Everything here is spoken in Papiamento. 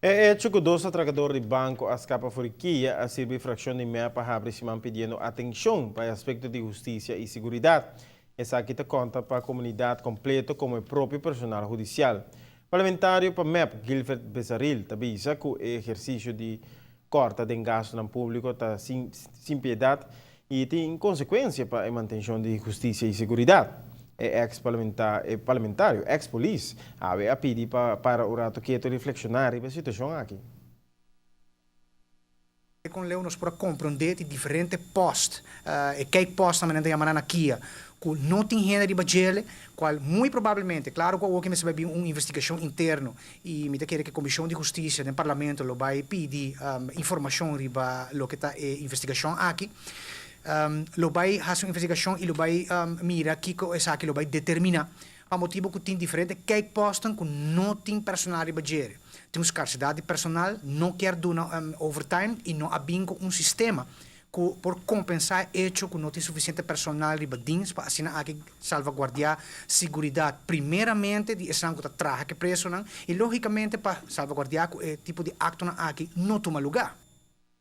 E hecho cu dos atracador di banco a scapa for di KIA a sirbi fraccion di MEP pa habri siman pidiendo atencion pa e aspecto di husticia y seguridad. Esaki ta conta pa comunidad completo como e propio personal hudicial. Parlamentario pa MEP, Guilfred Besaril, ta bisa cu e ehercicio di corta den gastonan publico ta sin piedad y tin consecuencia pa e mantencion di husticia y seguridad. E ex parlamentario, ex polis, awe a pidi pa para un rato keto y reflexiona riba e situacion aki. Con leu nos por a comprende di diferente post, e kijkpost nan ta yama na KIA, cu no tin hende riba djele, cual muy probablemente, claro cu awor mester bay un investigacion interno y mi ta kere cu Comision di Husticia den Parlamento lo bay pidi informacion riba loke ta e investigacion aki. Lo bay haci un investigacion y lo bay mira kico esaki lo bay determina. Pa motibo cu tin diferente kijkposten cu no tin personal riba djere. Tin un scarcedad di personal, no kier duna overtime y no a bin cu un sistema cu por compensa e hecho cu no tin suficiente personal riba dienst pa asina aki salvaguardia seguridad primeramente di esnan cu ta traha cu e presonan y logicamente pa salvaguardia cu e tipo di actonan aki no tuma lugar.